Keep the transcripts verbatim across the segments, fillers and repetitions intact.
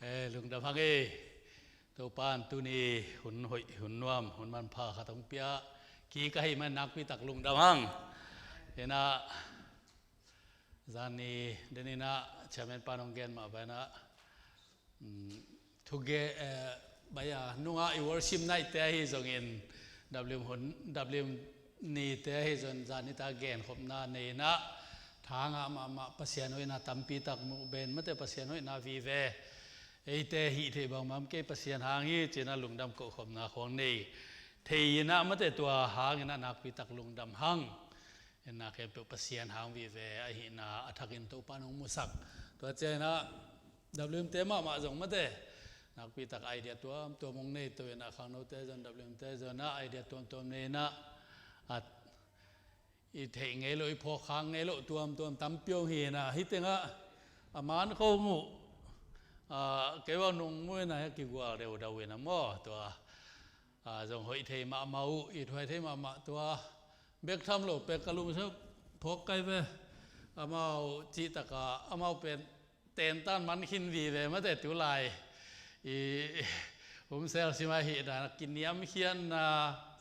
Eh, lungdam hang ei. Topan tuni hun hoih, hun nuam, hun manpha khat hong pia. Kik ahih man nakpi tak lungdam hang. Inah, zani den inah chairman pan hong gen mah banah, um, thuge, eh, baya nungah i worship night te ahi zongin, W M hun, W M ni te ahi zong zani ta genkhopna nei inah, thangah mahmah Pasian hoihna tampi tak muh ben, mate Pasian hoihna vive. Eite hih theih bangmah kei Pasian hang hi, ci inah lungdam kohkhopna khawng nei thei inah, mate tua hang inah nakpi tak lungdam hang. Inah khempeuh Pasian hang vive ahihna a thakin Topan hong musak. Tua ciang inah W M te mahmah zong, mate, nakpi tak idea tuamtuam hong nei to inah, khangnote zong, W M te zong inah idea tuamtuam nei inah, a, i theih ngei loh, i phawk khak ngei loh tuamtuam tampi hong hi inah, hih tengah a man kho muh, a, kei bang nung muh inah hia kigual deudau inah maw, tua, a, zong hoih thei mahmah uh, it huai thei mahmah, tua bek tham lo pek ka lum sa phawk kai ve. Amau cih taka amau pen tentan man khin vive, mate, tulai i umsel sim ahih dan a kiniamkhiatna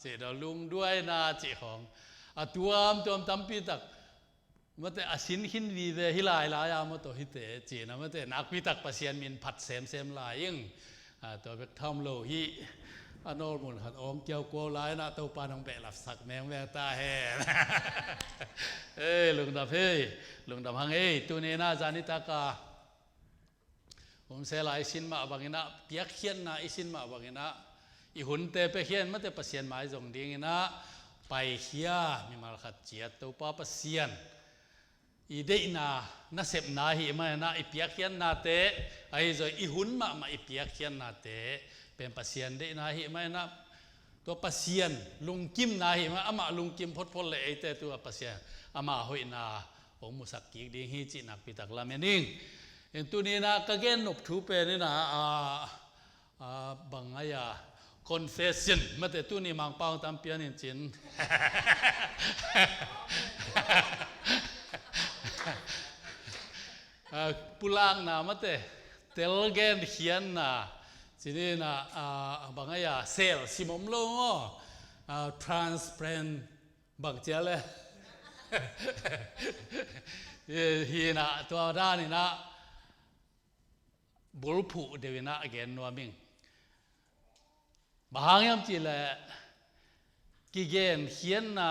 cih, lungduaina cih khawng a tuamtuam tampi tak, mate, a sin khin vive hi lailai a maw, tua hite ci inah, mate, nakpi tak Pasian min phat semsem lai ing. A, tua bek tham lo hi. A nawlmun khat awng kiaukuau lai inah Topan hong behlapsak mengmeng ta hen. Ei, lungdam hei, lungdam hang ei. Tuni inah zani taka umsel a i sin mah bang inah, piakkhiatna i sin mah bang inah, i hunte piakhia in, mate, Pasian mai zong ding inah paikhia mimal khat ciat Topa Pasian i deihna, nasepna ahih man inah, i piakkhiatnate, ahi zong i hun mahmah i piakkhiatnate pen Pasian deihna ahih man inah, tua Pasian lungkimna ahih man, amah lungkim photphot leh eite tua Pasian ama hoihna hong musak kik ding hi cih nakpi tak lamen ing. In tuni inah ka gen nop thu pen inah, a, a, bang ai a, confession, mate, tuni Mangpau tam pian in cin. A, pulakna, mate, tel genkhiatna, ci inah, a, bang ai a, sel sim om lo maw, a, transplant bang ci a le. Hi inah, tua dan inah bulphuh deuh inah gen nuam ing. Bang hang hiam cih leh, kigenkhiatna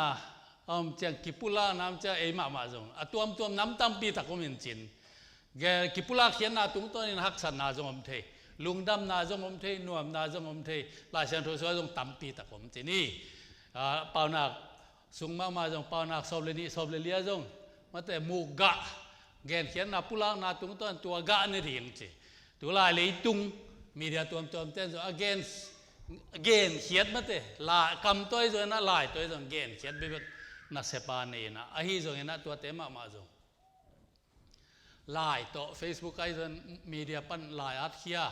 a om ciang, kipulakna a om ciang, ei mahmah zong a tuamtuam nam tampi tak om in cin. Ge-, kipulakkhiatna tungtawn in haksatna zong om thei, lungdamna zong om thei, nuamna zong om thei, Lai Siangtho sung ah zong tampi tak om cin hi. A, Paunak sung mahmah zong, Paunak sawm le nih, sawm le li ah zong, mate, muk gah, genkhiatna pulakna tungtawn tua gah ne ding ci. Tulai leitung media tuamtuam ten zong a gen, genkhiat, mate, la, kam tawh ahi zong inah, lai tawh ahi zong genkhiat bekbek nasep a nei inah, ahi zong inah tuate mahmah zong, lai tawh Facebook ahi zong, media pan lai atkhia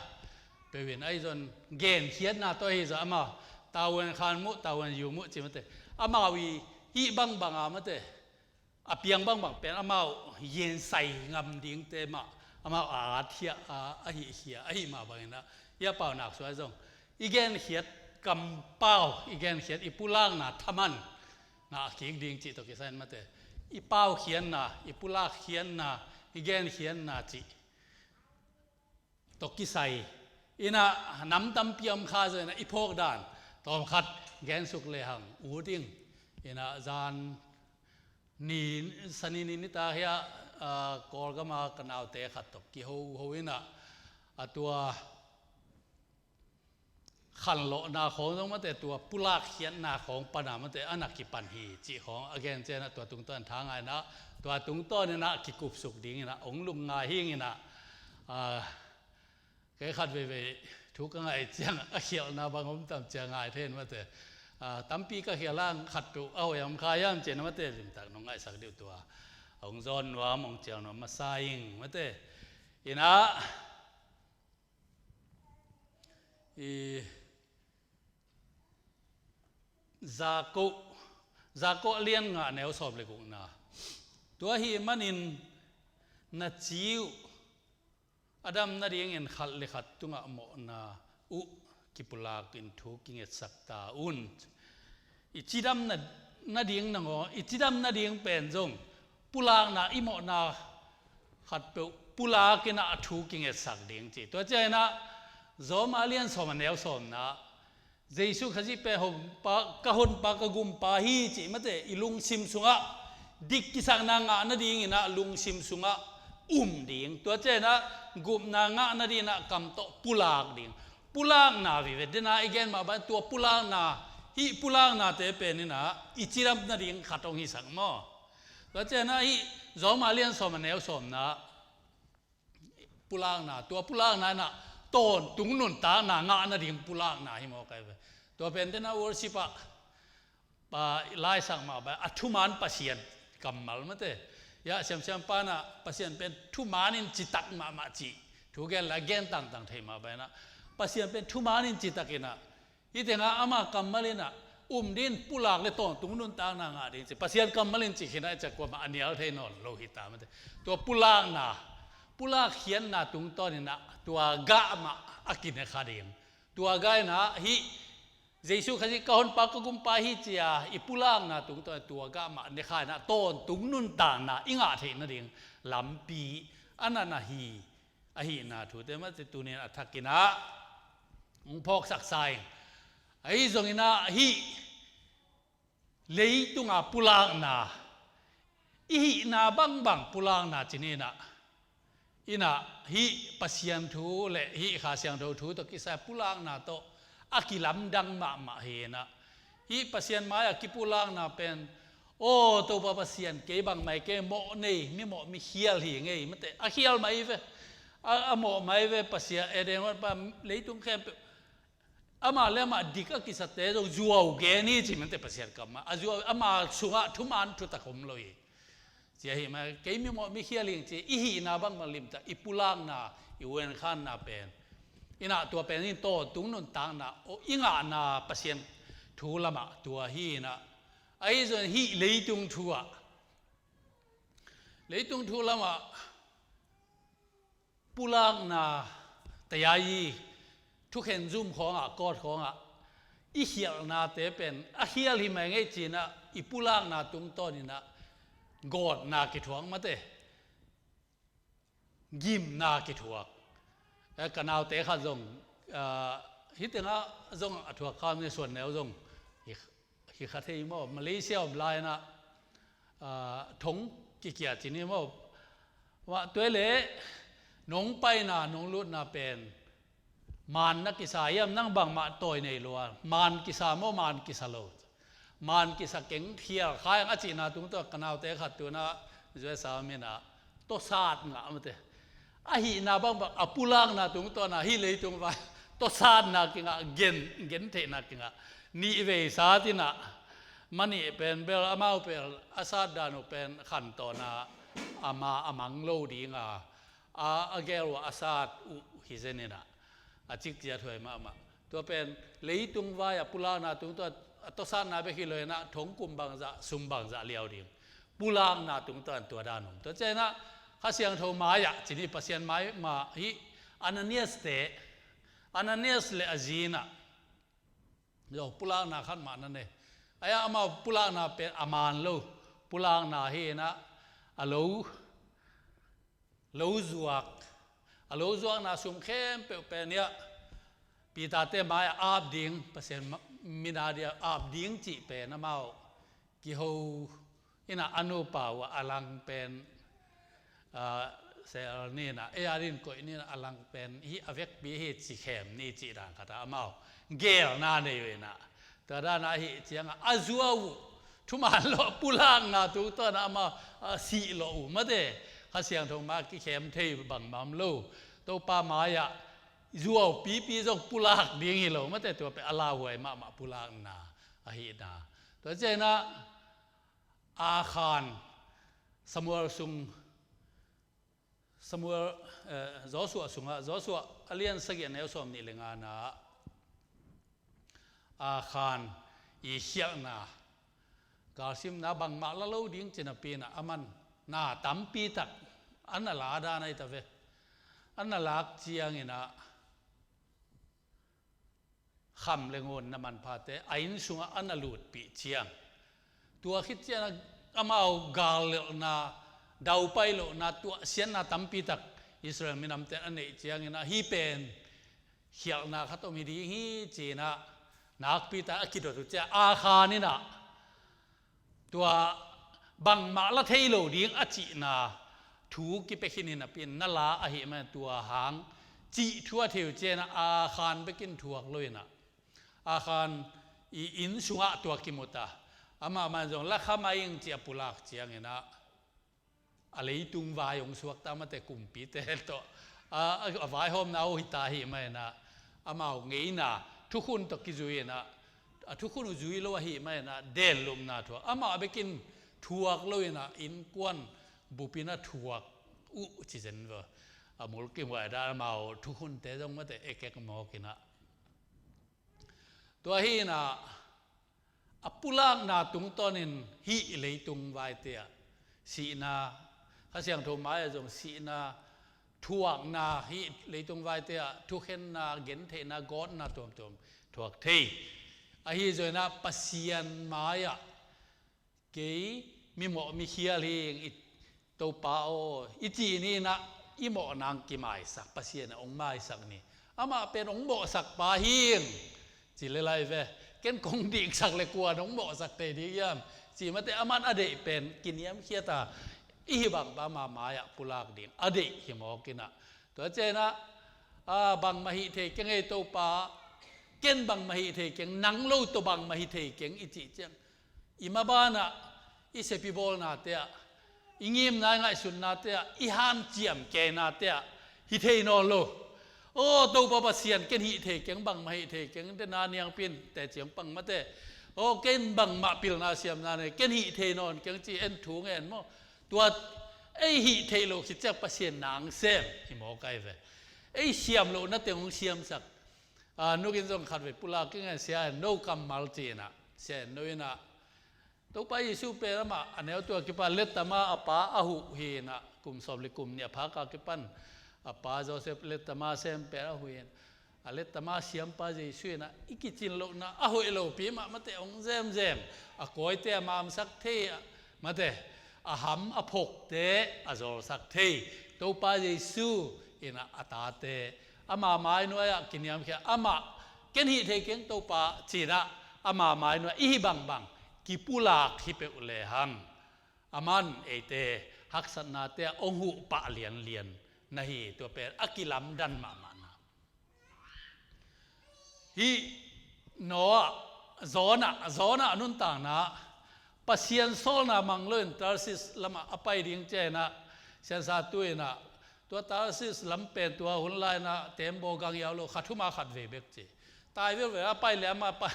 peuh in, ahi zong genkhiatna tawh ahi zong, amau tavuan khan muh, tavuan yu muh ci, mate, amau i hih bangbang a, mate, a piang bangbang pen amau gensai ngam dingte mah amau a atkhia, a, a hihkhia ahih mah bang inah, hia Paunak sung ah zong i genkhiat kampau, i genkhiat, i pulakna thaman ngah kik ding cih tawh kisai in, mate, i paukhiatna, i pulakkhiatna, i genkhiatna cih tawh kisai inah, nam tampi om kha zong inah, i phawk dan tawmkhat gensuk lehang ut ing. Inah zan ni, Sani ni nitak hiah, a, Kawlgam a ka naute khat tawh kihoho inah, a tua khanlawhna khawng zong, mate, tua pulakkhiatna khawng pan a, mate, a na kipan hi cih khawng a gen ciang inah, tua tungtawn tha ngah inah, tua tungtawn inah kikupsuk ding inah hong lungngai hi ing inah, a, kei khat veivei thu ka ngaih ciang a khialhna bang om tam ci a ngai thei in, mate. A, tampi ka khialh hang, khat peuh a hoih a om kha hiam ci inah, mate, limtak nong ngaihsak dih uh, tua hong zawn nuam, hong cial nuam masa ing, mate. Inah, i Jakob, Jakob a lian nga, neu sawm le gukna. Tua ahih manin na ci uh A dam nadingin khat le khat tungah mawhna uh kipulakin thu kingetsak ta un. I cidam na, nading nangaw, i cidam nading pen zong pulakna, i mawhna khatpeuh pulakin ah thu kingetsak ding ci. Tua ciangin ah Rom a lian sawm a neu sawmna, Jesu Khazih pen honpa, ka honpa, ka gumpa hi cih mate, i lungsim sungah dik kisakna ngah nadingin ah lungsim sungah um ding. Tua ciangin ah gupna ngah nadingin ah kam tawh pulak ding. Pulakna vive dena i gen mah bang tua pulakna, hih pulaknate pen in ah i cidam nading khat hong hisak maw. Tua ciangin ah hih Rom a lian sawm a neu sawmna, pulakna, tua pulakna in ah tawntung nuntakna ngah nading pulakna hi maw kai ve. Tua pen dena worship ah, pa, laisak mah bang a thuman Pasian kammal mate. Ya, siamsiam pa in ah Pasian pen thuman in citak mahmah cih thu gen la gen tangtang thei mah bang in ah Pasian pen thuman in citak in ah, hih tengah ama kammal in ah um ding, pulak le tawntung nuntakna ngah ding ci. Pasian kammal in cih khin ah i ciah kuamah a nial thei nawn lo hi ta mate. Tua pulakna, pulak khiatna tungtawn in ah tua gah mah a kine kha ding. Tua gah in ah hih Jesu Khazih ka honpa, ka gumpa hi ci-a i pulakna tungtawn tua gah mah ne kha in ah tawntung nuntakna i ngah theih nading lampi a na na hi. Ahihna thute mate tunin a thakin ah hong phawksak sa ing. Ahi zongin ah hih leitunga pulakna, i hihna bangbang pulakna ci ni in ah, in ah hih Pasian thu le hih Kha Siangtho thu tawh kisai pulakna tawh a kilamdang mahmah hi in ah, hih Pasian mai-ah kipulakna pen, aw Topa Pasian, kei bangmah hi kei, mawh nei, mi mawh mi khial hi ngei mate, a khial mah hi ve. A, a mawh mah hi ve Pasian, Eden huan pan leitung khempeuh. Amah le amah dik a kisate zong zuau gen hi ci mate Pasian kammal. A zuau, ama sungah thuman thutak om lo hi. Ci ahi mah, kei mi mawh mi khial hi ci, i hihna bangbang limtak, i pulakna, i uenkhanna pen. In ah tua pen in tawntung nuntakna, aw, i ngahna Pasian thu lamah tua hi in ah. Ahi zong hih leitung thu ah, leitung thu lamah pulakna, tayai thukhen zum khawngah, kawt khawngah i khialhnate pen a khial hi mai ngei ci in ah, i pulakna tungtawn in ah gawtna kithuak mate. Gimna kithuak. Eh, ka naute khat zong, ah, hih tengah zong a thuak kham ni, Suan Neu zong hi, hi kha thei maw, Malaysia om lai in ah, ah, thong kikia ci ni maw. Mah tua leh nong paina, nong lutna pen maan na kisa hiam, nang bangmah tawi nei lo a, maan kisa maw, maan kisa lo. Maan kisa keng, khial kha ing a cihna tungtawn ka naute khat tu in ah U S A om in ah tawsat ngah mate. A hihna bangbang a pulakna tungtawn ah hih leitung vai tawsatna kingah, gen, gentheihna kingah. Nih vei sat in ah, mah nih pen bel amau pen a sat dan uh pen khantawn ah, ama a mang lo ding a, a, a gel uh a sat uh hi zen in ah, a cikciat huai mahmah. Tua pen leitung vai a pulakna tungtawn a tawsatna bek hi lo in ah, thong kum bangzah, sum bangzah liau ding pulakna tungtawn tua dan om. Tua ciangin ah Kha Siangtho mai-ah ci ni, Pasian mai mah hih Ananias te, Ananias le a zi in ah zong pulakna khat mah na nei. Ai-ah amau pulakna pen a maan lo pulakna hi in ah, a lo lo zuak, a lo zuakna sum khempeuh pen hiah Peter te mai-ah ap ding, Pasian ma-, min a dia ap ding cih pen amau kiho in ah, a nupa uh a lang pen, ah, sel ni in ah, ei a din koih ni in ah, a lang pen hih a vekpi hi ci khem ni cih dan khat ah amau gelna nei uh in ah, tua dan ah hih ciangah a zuau uh, thuman lo pulakna tungtawn ah amah, ah, sih lo uh mate. Kha Siangtho mah kikhem thei bangmah om lo. Topa mai-ah zuau pipi zong pulak ding hi lo mate, tua pen a lauhuai mahmah pulakna ahihna. Tua ciangin ah Akhan, Samuel sung, Samuel, eh, Joshua sungah, Joshua a lian sagih a neu sawm nih le ngana ah Akhan i khialhna, galsimna bangmah la lo ding ci napi in ah, aman na tampi tak a na la dan ahi ta ve. a na lak ciangin ah kham le ngawn na manphate a inn sungah a na lutpih ciang, tua khit ciangin amau gal lelhna, daupai lohna, tuahsiatna tampi tak Israel minamte a neih ciangin ah hih pen khialhna khat om hi ding hi ci-in ah nakpi tak a kidot uh ciang Akhan in ah tua bangmah la thei lo ding a cihna thu kipia khin hi napi-in na la ahih manin tua hang cih thu a thei uh ciangin ah Akhan bekin thuak lo-in ah Akhan i inn sungah tua kimu ta. Amah mah zong la kha mai ing ci a pulak ciangin ah a leitung vai hong suakta mate kumpite tawh a, a, a vaihawmna uh hi ta ahih manin ah amau ngeina thukhun tawh kizui-in ah a thukhun uh zui lo ahih manin ah denlumna thuak, amah bekin thuak lo-in ah innkuan bupin a thuak uh ci zen ve. A mulkimhuai dan amau thukhunte zong mate ekek mawk-in ah tua hi-in ah a pulakna tungtawnin hih leitung vaite ah sihna, Kha Siangtho mai-ah zong sihna, thuakna, hih leitung vaite ah thukhenna, gentheihna, gawtna tuamtuam thuak thei. Ahi zongin ah Pasian mai-ah kei mimawh mikhial hi ing, i Topa aw, i cih ni-in ah i mawh nang kimaisak, Pasian in hong maisak ni. Amah pen hong mawhsak pa hi ing ci le lai ve. Ken kong diksak le kua in hong mawhsak thei ding hiam ci mate, aman a deih pen kiniamkhiat a, i hih bang pa ama mai-ah pulak ding a deih hi mawk-in ah. Tua ciangin ah, a, bangmah hih thei keng ei Topa, ken bangmah hih thei keng, nang lo tawh bangmah hih thei keng i cih ciang i maban ah, i sep i bawlnate ah, i ngimna i ngaihsutnate ah, i hanciam keinate ah hih thei nawn lo. Aw Topa Pasian, ken hih thei keng, bangmah hih thei keng, te na niangpin teci hong pang mate. Aw ken bangmah pilna siamna nei, ken hih thei nawn keng ci en thu ngen maw. Tua ei hih theih loh khit ciang Pasian nang sem hi mawk ai ve. Ei siam lohna teng hong siamsak. A, nukin zong khatvei pulak keng e, Sia En No kammal ci-in ah, Sia En No in ah Topa Jesu pen amah a neu tua kipan lettama a pa a huh hi-in ah, kum sawm le kum nih a phak a kipan a pa Joseph lettama sem pen a huh hi-in, a lettama siampa Jesu in ah i kicin lohna a hoih lopi mah mate hong zemzem, a kawite a mamsak thei a mate, a ham a phokte a zawlsak thei Topa Jesu in ah a tate ama mai nuai-ah kiniamkhia, amah ken hih thei keng Topa ci-in ah ama mai nuai i hih bangbang kipulak hi peuh lehang, aman eite haksatnate ah hong huh pah lianlian na hi. Tua pen a kilamdan mahmahna. Hih Noah, Jonah, Jonah nuntakna, Pasian sawlna mang loin Tarsis lamah a pai ding ciangin ah, siansa tu-in ah, tua Tarsis lam pen tua hun lai-in ah teembaw gang yau lo, kha thum a khat vei bek ci. Tai velvel a pai le amah pa,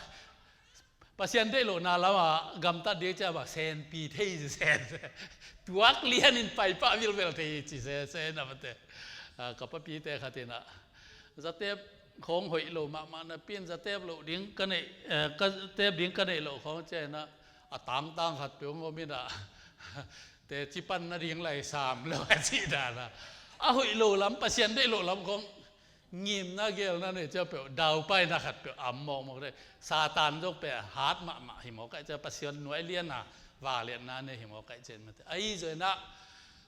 Pasian deih lohna lamah gamtat ding ciang bang senpi thei ci sen. Tuak lianin paipah vilvel thei ci se, se na mate. A, ka papite khat in ah, zatep khawng hoih lo mahmah napi-in zatep loh ding ka neih, eh, ka tep ding ka neih loh khawng ciangin ah, a tangtang khat peuh hong om in ah, teci pan nading lai sam lo a cih dan a, a hoih lo lam, Pasian deih loh lam khawng ngimna gelna nei ciang peuh, daupaina khat peuh a om mawkmawk dei. Satan zong pen hat mahmah hi mawk ai ciang, Pasian nuai lianna vangliatna nei hi mawk ai ciang mate. Ahi zongin ah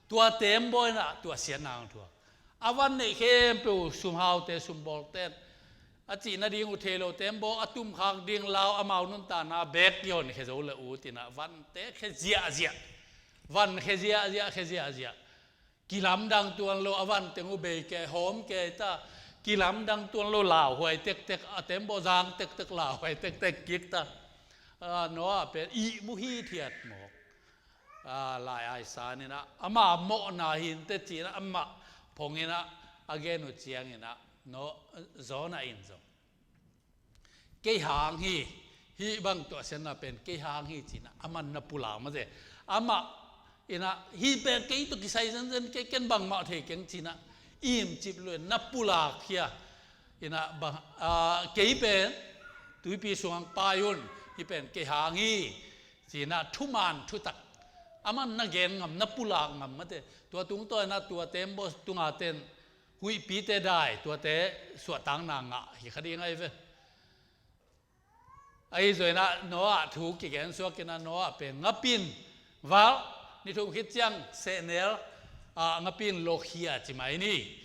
tua teembaw in ah tua siatna hong thuak. A van neih khempeuh, sumhaute, sumbawlte, a cih nading uh thei lo, teembaw a tumkhak ding lau, amau nuntakna beek i honkhia zo le ut in ah vante khia ziahziah. Van khia ziahziah, khia ziahziah. Kilamdang tuan lo, a van teng uh bei kei, hawm kei ta. Kilamdang tuan lo, lauhuai tektek, a teembaw zang tektek, lauhuai tektek kik ta. A, Noah pen ihmu hithiat mawk. A, lai ai san in ah, ama mawhna hi inteh ci-in ah, amah phong in ah, a gen uh ciangin ah, Noah, Jonah in zong, kei hang hi, hih bang tuahsiatna pen kei hang hi ci-in ah, aman na pulak mah se. Amah in ah, hih pen kei tawh kisai zenzen, kei ken bangmah thei keng ci-in ah, imcip lo-in na pulak hi a. In ah, bang, a, kei pen tuipi sungah pai un, hih pen kei hang hi ci-in ah, thuman thutak. Aman na gen ngam, na pulak ngam mate. Tua tungtawn in ah, tua teembaw tunga ten huihpite dai, tuate suahtakna ngah hi kha ding ahi ve. Ahi zongin ah Noah thu kigen suak in ah Noah pen ngapin val, ni thum khit ciang sehnel, ah, ngapin lokhia ci mai ni.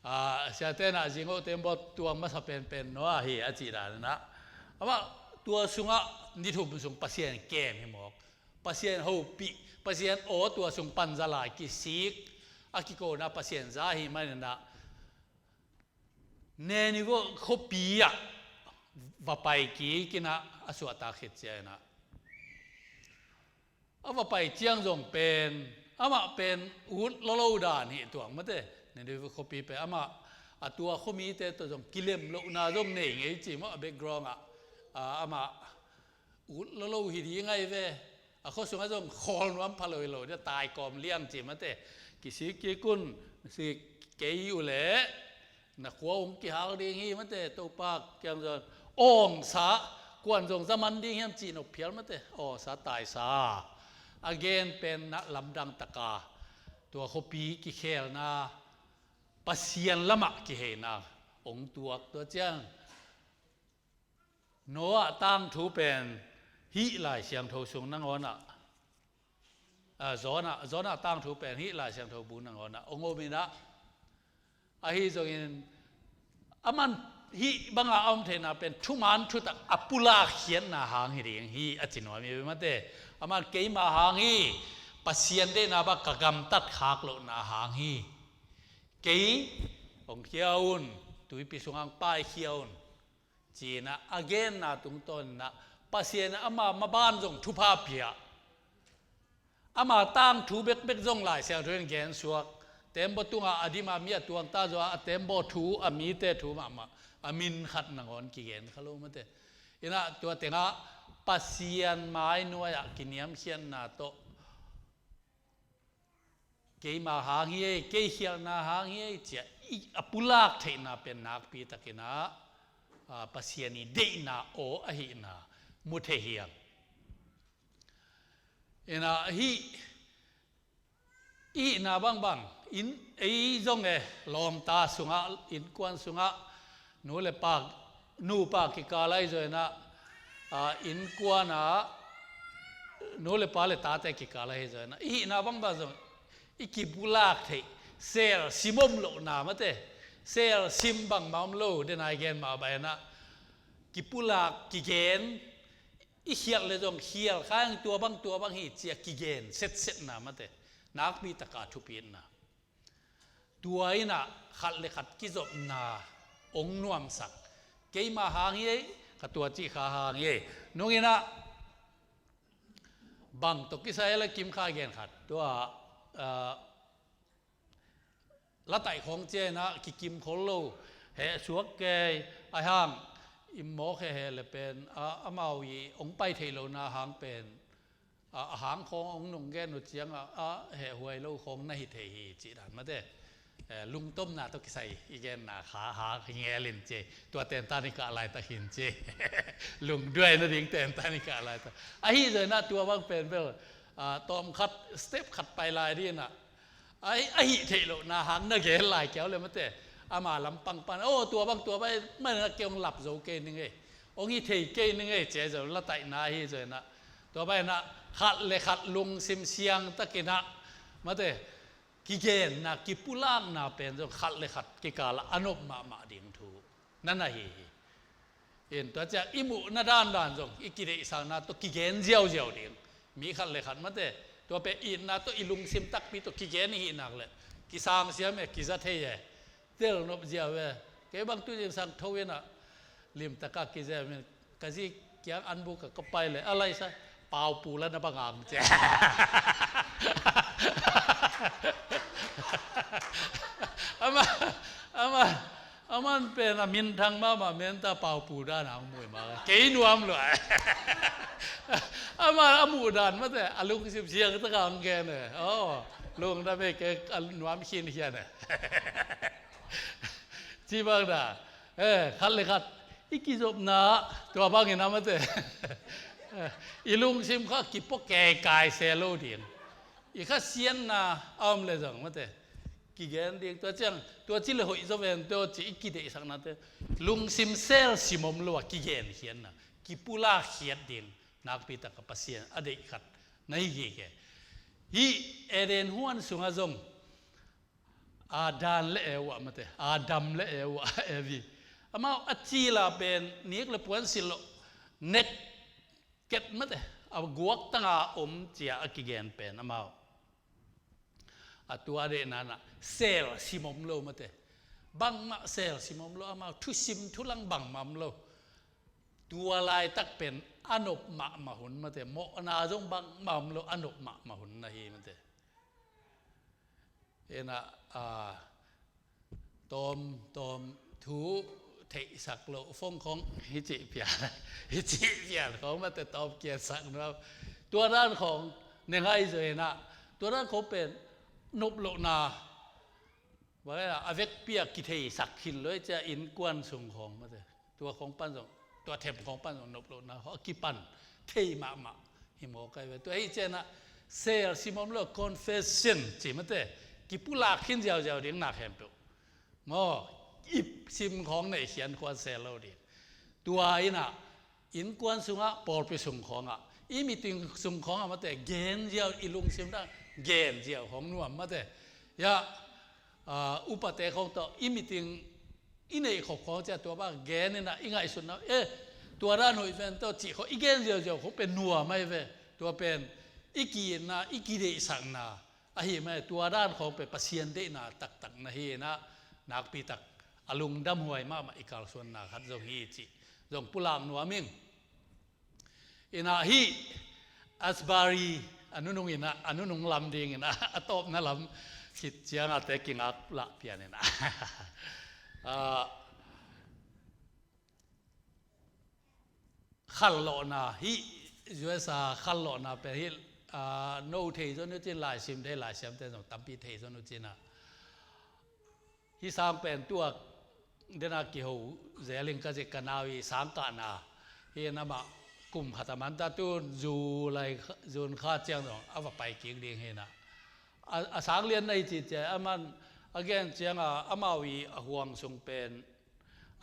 Ah, siate in ah zingawh tembaw tuang masa penpen Noah hi a cih dan in ah. Amah tua sungah ni thum sung Pasian kem hi mawk. Pasian hopih, Pasian aw tua sung pan za lai kisik, a kikona Pasian za hi manin ah Nineveh khuapi ah va pai kik in ah a suahtak khit ciangin ah a va pai ciang zong pen amah pen ut lolo dan hi tuang mate. Nineveh khuapi pen amah a tua khuamite tawh zong kilem lohna zong nei ngei ci maw, a background ah, ah, amah ut lolo hi ding ahi ve. A khua sungah zong khawl nuam pha lo hi lo dia, tai kawm liang ci mate. Kisik kik un, sik kei uh leh na khua hong kihal ding hi mate. Topa kiang zong awngsa, kuan zong za man ding hiam cih nop phial mate. Awngsa taisa a gen pen na lamdang taka tua khuapi kikhelna Pasian lamah kiheina hong tuak. Tua ciang Noah tangthu pen hih Lai Siangtho sung nangawn ah, ah, Jonah, Jonah tangthu pen hih Lai Siangtho bu nangawn ah hong om in ah, ahi zongin aman hih banga a om theihna pen thuman thutak a pulak khiatna hang hi ding hi a ci nuam hi mate. Aman keima hang hi, Pasian deihna bang ka gamtat khak lohna hang hi. Kei hong khia un, tuipi sungah hong paikhia un. Ci-in ah a genna tungtawn in ah Pasian in ama maban zong thupha pia. Ama tangthu bekbek zong Lai Siangtho in gensuak. Tembaw tungah a dim a mi a tuangta zaw a, a tembaw thu a mite thu mahmah a min khat nangawn kigen kha lo mate. In ah tua tengah Pasian mai nuai-ah kiniamkhiatna tawh keima hang hi ei, kei khialhna hang hi ei, ci-a i, a pulak theihna pen nakpi takin ah, a, Pasian i deihna aw ahihna mu thei hiam? In ah hih, i hihna bangbang, in, ei zong e, lawmta sungah, innkuan sungah, nu le pa, nupa kikal ahi zongin ah, a, innkuan ah nu le pa le tate kikal ahi zongin ah, i hihna bangbang zong i kipulak theih, sel sim om lohna mate, sel sim bangmah om lo, den a i gen mah bangin ah kipulak, kigen, i khialh le zong khial kha ing, tua bang, tua bang hi ci-a kigen setsetna mate, nakpi taka thupitna. Tua in ah khat le khat kizopna hong nuamsak. Keima hang hi ei, ka tua cih kha hang hi ei. Nung in ah bang tawh kisai a la kim kha gen khat. Tua, ah, la taih khawng ciang in ah kikim khol lo. Heh suak kei, a hang i mawk heheh le pen, ah, amau i hong pai theih lohna hang pen, a, a hang khawng hong nung gen uh ciangah, a, hehhuai lo khawng na hi thei hi cih dan mate. Eh, lungtomna tawh kisai i genna kha hang hi ngel in ci. Tua tentan i kah laitak hin ci. Lungduai nading tentan i kah laitak. Ahi zongin ah tua bang pen bel, a, tawm khat, step khat pai lai ding in ah. Ahi, ahi theih lohna hang na gen lai kiau le mate. Ama lampang pan, oh, tua bang, tua bang, man na kei hong lap zo kei ning ei. Hong hi thei kei ning ei, ci-a zong la taihna ahi zongin ah. Tua bang in ah khat le khat lungsim siangtakin ah mate, kigenna, kipulakna pen zong khat le khat kikal ah a nop mahmah ding thu na na hi hi. In tua ciang i muhna dandan zong i kideihsakna tawh kigen ziauziau ding. Mi khat le khat mate, tua pen itna tawh i lungsim takpi tawh kigen i hih nak leh kisang siam e, kiza thei e. Tel nop ziau e. Kei bang tu zingsang tho in ah limtaka kizem in, ka zi kiang an buk ah ka pai leh a laisa, Pau Pu la na bang ang ci. Ama, ama, aman pen a minthang mahmah, menta Pau Pu dan ang mui mah kei nuam lua. Ama a muh dan mate, a lungsim siangtaka ang gen e. Oh, lungdam e, kei a nuam khinkhian e. Ci bang da, eh, khat le khat i kizopna, tua bangin a mate. Eh, i lungsim kha kipua keikai se lo ding. I kha sianna a om le zong mate, kigen ding, tua ciang, tua ci le hoih zaw ven teh aw ci i kideihsaknate, lungsim sel sim om lo a kigenkhiatna, kipulak khiat ding nakpi taka Pasian a deih khat na hi gige. Hih Eden huan sungah zong Adam le Eva mate, Adam le Eva, Evi, amau a cil a pen nik le puan silh loh, naked mate, a guaktanga om ci-a a kigen pen amau a tua deihna in ah sel sim om lo mate. Bangmah sel sim om lo, amau thusim thulang bangmah om lo. Tua laitak pen a nop mahmah hun mate, mawhna zong bangmah om lo, a nop mahmah hun na hi mate. Ina, a, tawm, tawm thu theihsak loh fong khong hi cih pian, hi cih pian khong mate, tawm kiatsak nuam. Tua dan khong ne ngai zaw ina, tua dan khong pen nop lohna, bang a vekpi a kitheisak khin lo i cia innkuan sung khong mate. Tua khong pan zong, tua them khong pan zong nop lohna khong a kipan thei mahmah hi maw kai ve. Tua hi cianah sel sim om lo, confession ci mate, kipulak khin ziauziau ding na khempeuh maw, ip sim khong nei khian khuan sel lo ding. Tua inah innkuan sungah, pawlpi sung khawngah, i meeting sung khawngah mate, gen ziau, i lungsim dan gen ziau khong nuam mate. Ya, a, upate khong tawh i meeting i neih khop khong cia tua bang gen inah i ngaihsutna, eh, tua dan hoih ven tawh cih khong i gen ziauziau khong pen nuam ahi ve. Tua pen i ki-itna, i kideihsakna ahi mah, tua dan khong pen Pasian deihna taktak na hi inah, nakpi tak a lungdamhuai mahmah i kalsuanna khat zong hi cih zong pulak nuam ing. Inah hih Asbury a nunung inah, a nunung lam ding inah, a tawpna lam khit ciangah te kingak lah pian inah. Ah, khanlawhna, hih U S A khanlawhna pen hih, ah, no thei zon uh cin, laisim thei, laisiamte zong tampi thei zon uh cinah. Hih sang pen tua dena kiho zeling ka zik ka nau i sang kahna hi inah, amah kum khat a manta tun July, June kha ciang zong a va pai kik ding hi inah. A, a sang lian na hi ci cia, aman a gen cianga amau i a huang sung pen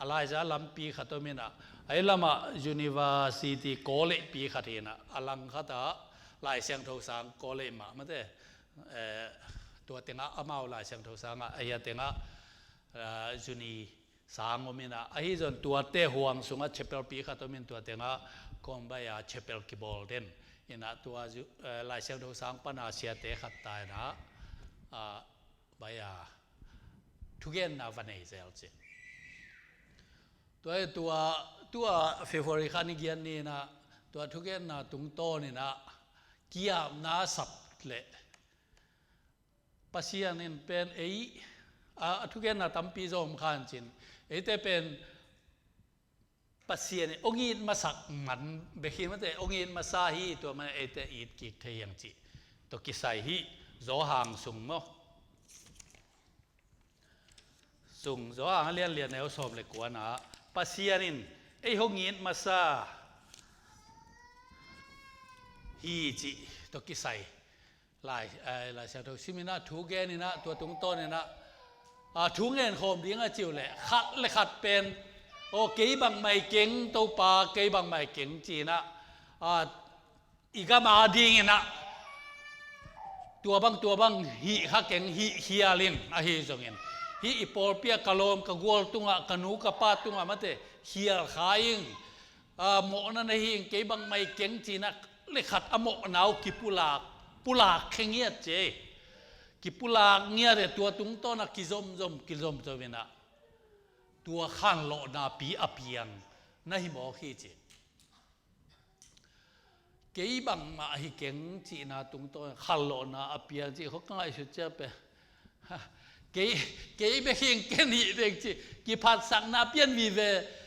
a laiza lampi khat om inah, a i lamah university college pi khat hi inah, a lang khatah Lai Siangtho sang college mah mate, eh, tua tengah amau Lai Siangtho sangah, a hia tengah, eh, zuni sang om inah, ahi zon tuate huang sungah chapel pi khat om in, tua tengah kawmbai a chapel kibawl den inah, tua zu-, eh, Lai Siangtho sang pana siate khat ta inah, ah, bai a thugenna va nei zel cin. Tua, tua, tua February kha ni giat ni inah, tua thugenna tungtawn inah kiapna sap leh Pasian in pen ei, a, a thugenna tampi zong om khan cin, eite pen Pasian in hong it masak man bek hi mate, hong it masa hi, tua man eite it kik thei hiang cih tawh kisai hi. Johan sung maw? Sung Johan a lianlian neu sawm le kuana, Pasian in ei hong it masa hi cih tawh kisai Lai, eh, Lai Siangtho sim inah, thu gen inah, tua tungtawn inah, ah, thu ngen khawm ding a ciu leh khat le khat pen, aw, kei bangmah hi keng Topa, kei bangmah hi keng ci inah, ah, i gam a ding inah tua bang tua bang hih kha keng, hih khial ing, ahi zongin hih i pawlpi ah ka lawm ka gual tungah, ka nu ka pa tungah mate, khial kha ing. A, mawhna na hi ing, kei bangmah hi keng ci inah le khat a mawhna uh kipulak, pulak khe ngiat ci. Kipulak ngiat e, tua tungtawn a kizomzom, kizomzom inah tua khanlawhna pi a piang na hi mawk hi ci. Kei bangmah hi keng cihna tungtawn khanlawhna a piang cih khong ka ngaihsut ciang pen, ha, kei, kei bek hi ing, ken hi ding ci, kiphatsakna pian vive.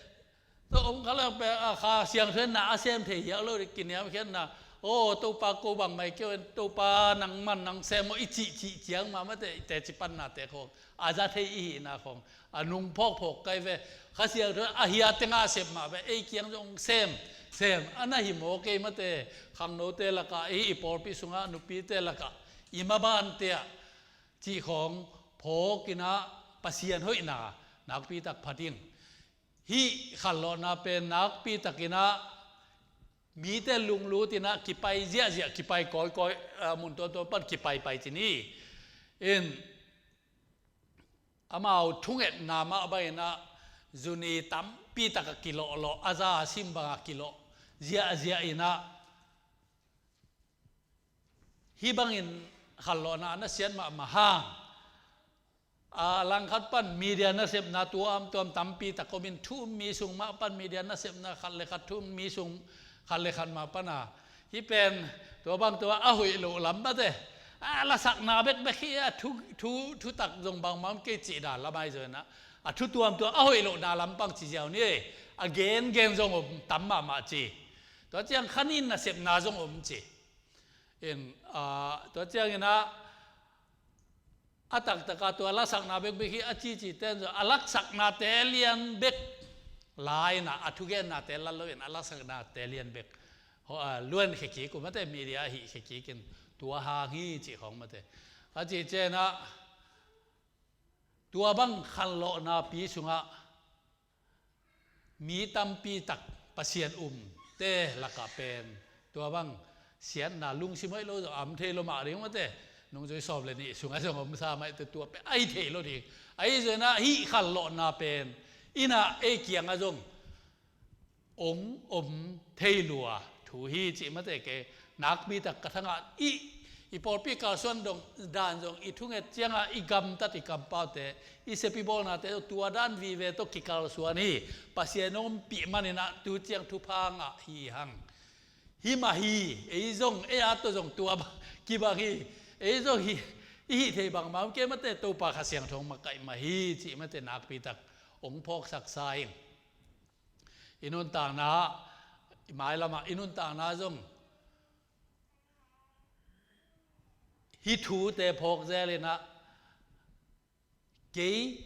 Tua om kha leng pen, a, Kha Siangtho in na a sem thei hiau lo ding, kiniamkhiatna. Aw, Topa, ko bangmah hi kei un, Topa nangman nang sem maw, i cihcih ciang mah mate, i teci pannate khong a za thei i hihna khong a nung phawkphawk kai ve. Kha Siangtho in a hia tengah sem mah ve, ei kiang zong sem, sem a na hi mawk ei mate. Khangnote lakah, ei i pawlpi sungah nupite lakah, i mabante ah cih khong phawk in ah Pasian hoihna nakpi tak pha ding. Hih khanlawhna pen nakpi takin ah mite lunglut in ah kipai ziahziah, kipai kawikawi, ah, mun tuamtuam pan kipaipai ci ni. In amau thungetna mah bangin ah zuni tampi tak a kilawhlawh, a za a sim bang a kilawh ziahziah in ah hih bangin khanlawhna a na siat mahmah hang. A langkhat pan media nasepna tuamtuam tampi tak om in, thu um mi sung mah pan media nasepna khat le khat, thu um mi sung khat le khat mah pan a, hih pen tua bang tua a hoih loh lam mate, a lasakna bekbek hi a, thu, thu, thutak zong bangmah om kei cih dan lam ahi zong in ah, a thu tuamtuam a hoih lohna lampang ci ziau ni e, a gengen zong om tam mahmah ci. Tua ciang khanin nasepna zong om ci. In, ah, tua ciangin ah a taktaka tua lasakna bekbek hi a cici ten zong a lasaknate lian bek la in ah, a thugennate la lo in a lasaknate lian bek ho, ah, luankhia kik uh mate, media a hihkhia kik in tua hang hi cih khawng mate. A cih ciang ah tua bang khanlawhna pi sungah mi tampi tak Pasian umte lakah pen tua bang siatna, lungsim hoih lo zong a om thei lo mah ding mate. Nungzui sawm le nih sungah zong om sa mah i te, tua pen a hi thei lo ding. Ahi zong in ah hih khanlawhna pen in ah ei kiangah zong ong om thei lua thu hi cih mate. Kei nakpi tak ka thangah i, i pawlpi kalsuan dong dan zong i thunget ciangah i gamtat i kampaute, i sep i bawlnate zong tua dan vive tawh kikalsuan hi. Pasian ompih manin ah tu ciang thupha ngah hi hang. Hi mah hi, ei zong, ei a tawh zong tua ba-, kibang hi. Ei zong hi, i hih thei bangmah om kei mate, Topa Kha Siangtho makaih mah hi cih mate nakpi tak ong phawksaksa ing. I nuntakna, i mailamah i nuntakna zong hih thute phawk zel in ah kei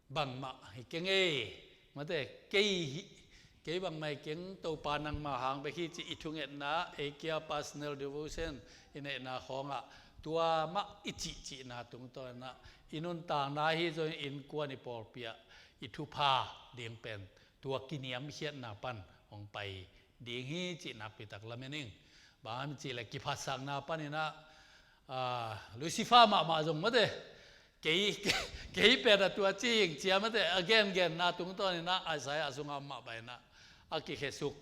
bangmah hi keng ei mate, kei hi, kei bangmah hi keng, Topa nangmah hang bek hi cih i thungetna, ei kia personal devotion i neihna khawngah tua mah i cihcihna tungtawn in ah i nuntakna hi zong innkuan i pawlpi ah i thupha ding pen tua kiniamkhiatna pan hong pai ding hi cih nakpi tak lamen ing. Bang hang hiam cih leh kiphatsakna panin ah, ah, Lucifer mahmah zong mate, kei, kei pen a tua ci ing cia mate, a gengenna tungtawn in ah Isaiah sungah mah bang in ah a kikhesuk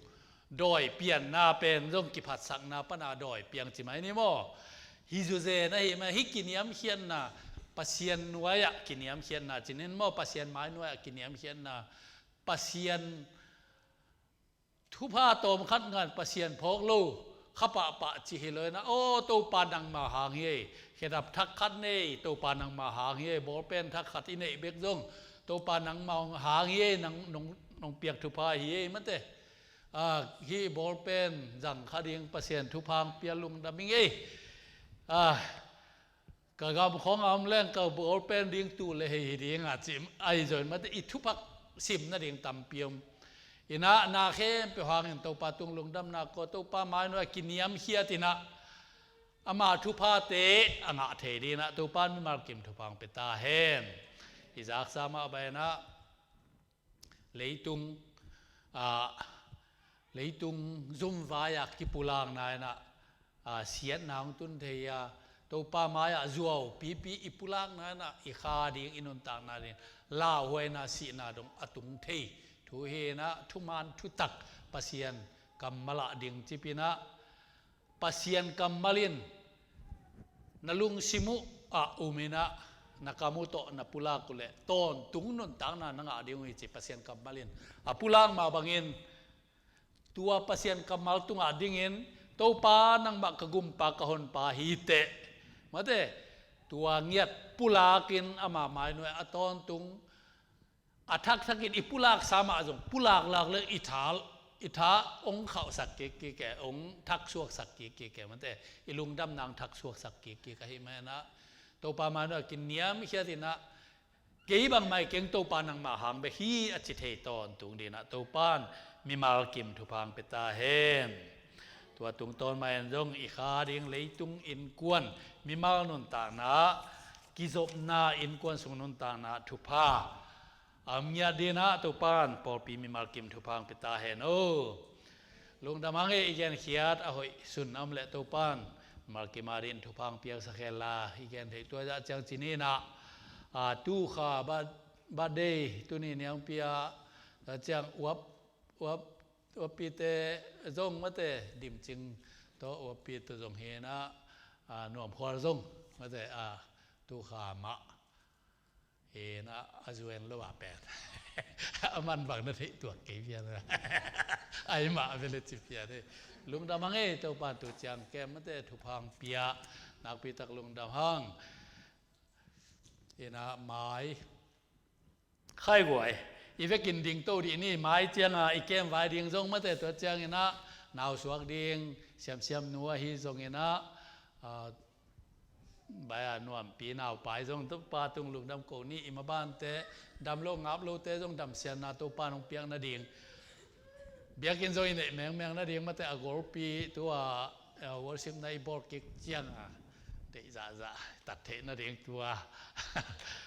dawi pianna pen zong kiphatsakna pan a dawi piang ci mai ni maw? Hih zuzen ahi mah, hih kiniamkhiatna, Pasian nuai-ah kiniamkhiatna ci ni maw, Pasian mai nuai-ah kiniamkhiatna, Pasian thupha tawmkhat ngan Pasian phawk lo kha pahpah ci hi lo in ah, aw Topa nangmah hang hi ei, khedap thak khat nei, Topa nangmah hang hi ei, bawlpen thak khat i neih bek zong Topa nangmah hang hi ei, nang, nong, nong piak thupha hi ei mate. Ah, hih bawlpen zang kha ding Pasian thupha hong pia, lungdam ing ei. Ah, ka gam khawng a om leng ka bawlpen ding tu le hei hi ding a ci, ahi zong mate i thupha sim nading tampi om. In ah na khempeuh hangin Topa tung lungdamna ko, Topa mai nuai kiniamkhiat in ah ama thuphate a ngah thei ding in ah Topa mimal kim thupha hong pia ta hen. I zaksa mah bang in ah leitung, ah, leitung zumvai-a kipulakna in ah, ah, siatna hong tun thei a, Topa mai-ah zuaupipi i pulakna in ah i kha ding, i nuntakna ding lauhuaina, sihna dong a tung thei thu hi in ah, thuman thutak Pasian kammal ah ding cip in ah, Pasian kammal in na lungsim uh ah um in ah, na kam uh tawh na pulak uh leh tawntung nuntakna na ngah ding uh hi ci. Pasian kammal in a pulak mah bangin tua Pasian kammal tungah dingin, Topa nangmah ka gumpa ka honpa hi teh mate, tua ngiat pulakin ama mai nuai a tawntung a thakthak in i pulaksa mah zong, pulak lak le i tha, i tha ong khauhsak kikkik e, ong thaksuaksak kikkik e mate, i lungdamna ong thaksuaksak kikkik ahih manin ah, Topa mai nuai-ah kiniamkhiat in ah, kei bangmah hi keng, Topa nangmah hang bek hi a ci thei tawntung ding in ah Topa in mimal kim thupha hong pia ta hen. Tua tungtawn mah in zong i kha ding leitung innkuan mimal nuntakna kizopna, innkuan sung nuntakna thupha a om ngiat dinah Topan pawlpi mimal kim thupha hong pia ta hen aw. Lungdam hang e, i genkhiat a hoih sun a om leh Topan mimal kim a dingin thupha hong piaksak hen la, i gen theih tua zah ciang ci ni inah, a, tu kha birthday tuni niangpi ah, a, ciang uap, uap, uappite zong mate, Dimcing tawh uappite zong hi inah, a, Nuamkhual zong mate, a, tu kha mah hi inah, a zuen lo a pen a man bang na theih tuak kei pian a, a i mah vele ci pian hi. Lungdam hang e, Topan tu ciang kem mate thupha hong pia, nakpi tak lungdam hang. Inah mai khaiguai, i vekin ding to dih ni, mai cianga i kem vai ding zong mate, tua ciang inah nausuak ding siamsiam nu ahi zong inah, a, bai a nuampi naupai zong Topa tung lungdam ko ni, i mabante dam lo ngap lote zong damsiatna Topa hong piak nading, biakinn zong i neih mengmeng nading mate, a golpi tua, a, worship na i bawl kik cianga deih zahzah tat theih nading tua